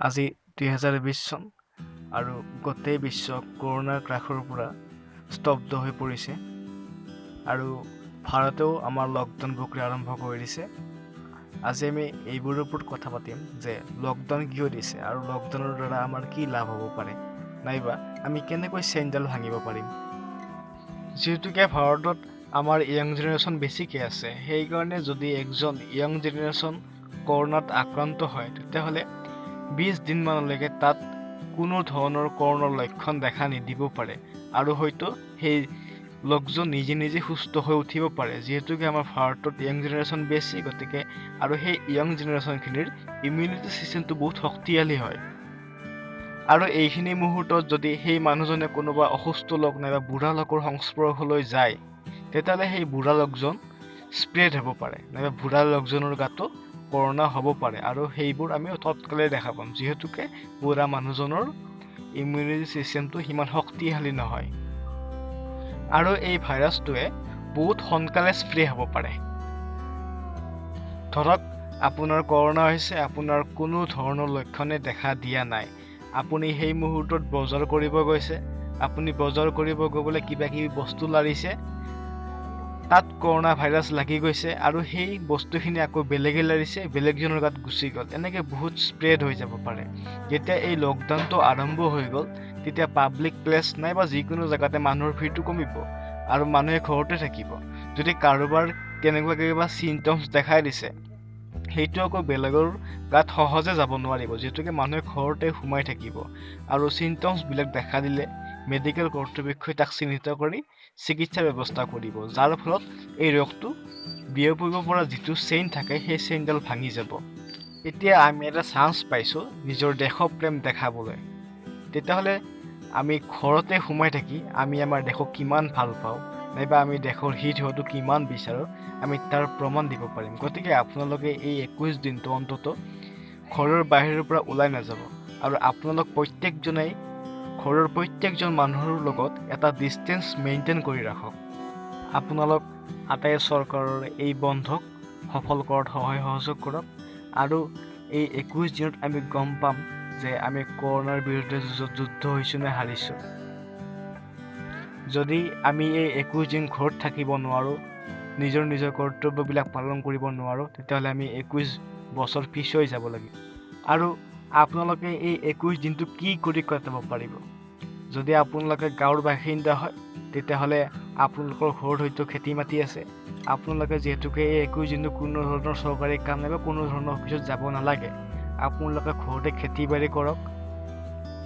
আজি 2020 চন আৰু গোটেই বিশ্ব কৰোণাৰ ত্ৰাসৰ পৰা স্তব্ধ হৈ পৰিছে আৰু ভাৰতেও আমাৰ লকডাউন প্ৰক্ৰিয়া আৰম্ভ কৰি দিছে। আজি আমি এইবোৰৰ ওপৰত কথা পাতিম যে লকডাউন কিয় দিছে আৰু লকডাউনৰ দ্বাৰা আমাৰ কি লাভ হ'ব পাৰে নাইবা আমি কেনেকৈ চেইনডাল ভাঙিব পাৰিম। যিহেতুকে ভাৰতত আমাৰ য়ং জেনেৰেশ্যন বেছিকৈ আছে, সেইকাৰণে যদি একজন য়ং জেনেৰেশ্যন কৰোণাত আক্ৰান্ত হয়, তেতিয়াহ'লে 20 দিনমানলৈকে তাত কোনো ধৰণৰ কৰোণাৰ লক্ষণ দেখা নিদিব পাৰে আৰু হয়তো সেই লোকজন নিজে নিজে সুস্থ হৈ উঠিব পাৰে। যিহেতুকে আমাৰ ভাৰতত য়ং জেনেৰেশ্যন বেছি, গতিকে আৰু সেই য়ং জেনেৰেশ্যনখিনিৰ ইমিউনিটি ছিষ্টেমটো বহুত শক্তিশালী হয়। আৰু এইখিনি মুহূৰ্তত যদি সেই মানুহজনে কোনোবা অসুস্থ লোক নাইবা বুঢ়া লোকৰ সংস্পৰ্শলৈ যায়, তেতিয়াহ'লে সেই বুঢ়া লোকজন স্প্ৰেড হ'ব পাৰে নাইবা বুঢ়া লোকজনৰ গাতো কৰোণা হ'ব পাৰে আৰু সেইবোৰ আমি তৎকালে দেখা পাম, যিহেতুকে বুঢ়া মানুহজনৰ ইমিউনিটি ছিষ্টেমটো সিমান শক্তিশালী নহয় আৰু এই ভাইৰাছটোৱে বহুত সোনকালে স্প্ৰে হ'ব পাৰে। ধৰক আপোনাৰ কৰোণা হৈছে, আপোনাৰ কোনো ধৰণৰ লক্ষণে দেখা দিয়া নাই। আপুনি সেই মুহূৰ্তত বজাৰ কৰিব গৈছে। আপুনি বজাৰ কৰিব গৈ পেলাই কিবা কিবি বস্তু লাৰিছে, তাত কৰোণা ভাইৰাছ লাগি গৈছে আৰু সেই বস্তুখিনি আকৌ বেলেগে লাৰিছে, বেলেগজনৰ গাত গুচি গ'ল। এনেকৈ বহুত স্প্ৰেড হৈ যাব পাৰে। যেতিয়া এই লকডাউনটো আৰম্ভ হৈ গ'ল, তেতিয়া পাব্লিক প্লেচ নাইবা যিকোনো জেগাতে মানুহৰ ভিৰটো কমিব আৰু মানুহে ঘৰতে থাকিব। যদি কাৰোবাৰ তেনেকুৱা কিবা চিমটমছ দেখাই দিছে, সেইটো আকৌ বেলেগৰ গাত সহজে যাব নোৱাৰিব, যিহেতুকে মানুহে ঘৰতে সোমাই থাকিব। আৰু চিমটমছবিলাক দেখা দিলে মেডিকেল কৰ্তৃপক্ষই তাক চিহ্নিত কৰি চিকিৎসাৰ ব্যৱস্থা কৰিব, যাৰ ফলত এই ৰোগটো বিয়পিব পৰা যিটো চেইন থাকে, সেই চেইনডাল ভাঙি যাব। এতিয়া আমি এটা চান্স পাইছোঁ নিজৰ দেশপ্ৰেম দেখাবলৈ। তেতিয়াহ'লে আমি ঘৰতে সোমাই থাকি আমি আমাৰ দেশক কিমান ভাল পাওঁ নাইবা আমি দেশৰ হিত হোৱাটো কিমান বিচাৰোঁ, আমি তাৰ প্ৰমাণ দিব পাৰিম। গতিকে আপোনালোকে এই 21 দিনটো অন্তত ঘৰৰ বাহিৰৰ পৰা ওলাই নাযাব আৰু আপোনালোক প্ৰত্যেকজনেই ঘৰৰ প্ৰত্যেকজন মানুহৰ লগত এটা ডিষ্টেঞ্চ মেইনটেইন কৰি ৰাখক। আপোনালোক আটাইয়ে চৰকাৰৰ এই বন্ধক সফল কৰাত সহায় সহযোগ কৰক আৰু এই 21 দিনত আমি গম পাম যে আমি কৰোণাৰ বিৰুদ্ধে যুঁজত যুদ্ধ হৈছোঁ নে হাৰিছোঁ। যদি আমি এই 21 দিন ঘৰত থাকিব নোৱাৰোঁ, নিজৰ নিজৰ কৰ্তব্যবিলাক পালন কৰিব নোৱাৰোঁ, তেতিয়াহ'লে আমি 21 বছৰ পিছুৱাই যাব লাগিব। আৰু আপোনালোকে এই 21 দিনটো কি কৰি কটাব পাৰিব? যদি আপোনালোকে গাঁৱৰ বাসিন্দা হয়, তেতিয়াহ'লে আপোনালোকৰ ঘৰত হয়তো খেতি মাটি আছে। আপোনালোকে যিহেতুকে এই 21 দিনটো কোনো ধৰণৰ চৰকাৰী কাম নাইবা কোনো ধৰণৰ অফিচত যাব নালাগে, আপোনালোকে ঘৰতে খেতি বাৰী কৰক।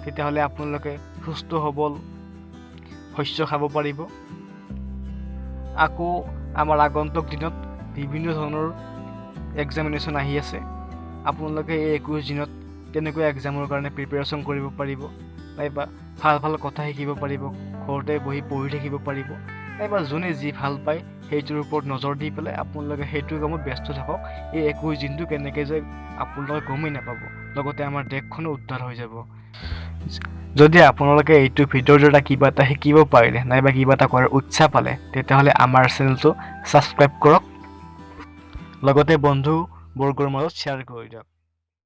তেতিয়াহ'লে আপোনালোকে সুস্থ সবল শস্য খাব পাৰিব। আকৌ আমাৰ আগন্তুক দিনত বিভিন্ন ধৰণৰ এক্সামিনেশ্যন আহি আছে। আপোনালোকে এই 21 দিনত তেনেকুৱা এক্সামৰ কাৰণে প্ৰিপেৰেশ্যন কৰিব পাৰিব নাইবা ভাল ভাল কথা শিকিব পাৰিব, ঘৰতে বহি পঢ়ি থাকিব পাৰিব নাইবা যোনে যি ভাল পায় সেইটোৰ ওপৰত নজৰ দি পেলাই আপোনালোকে সেইটো কামত ব্যস্ত থাকক। এই 21 দিনটো কেনেকৈ যায় আপোনালোকে গমেই নাপাব, লগতে আমাৰ দেশখনো উদ্ধাৰ হৈ যাব। যদি আপোনালোকে এইটো ভিডিঅ'ৰ দ্বাৰা কিবা এটা শিকিব পাৰিলে নাইবা কিবা এটা কৰাৰ উৎসাহ পালে, তেতিয়াহ'লে আমাৰ চেনেলটো ছাবস্ক্ৰাইব কৰক, লগতে বন্ধু বৰ্গৰ মাজত শ্বেয়াৰ কৰি দিয়ক।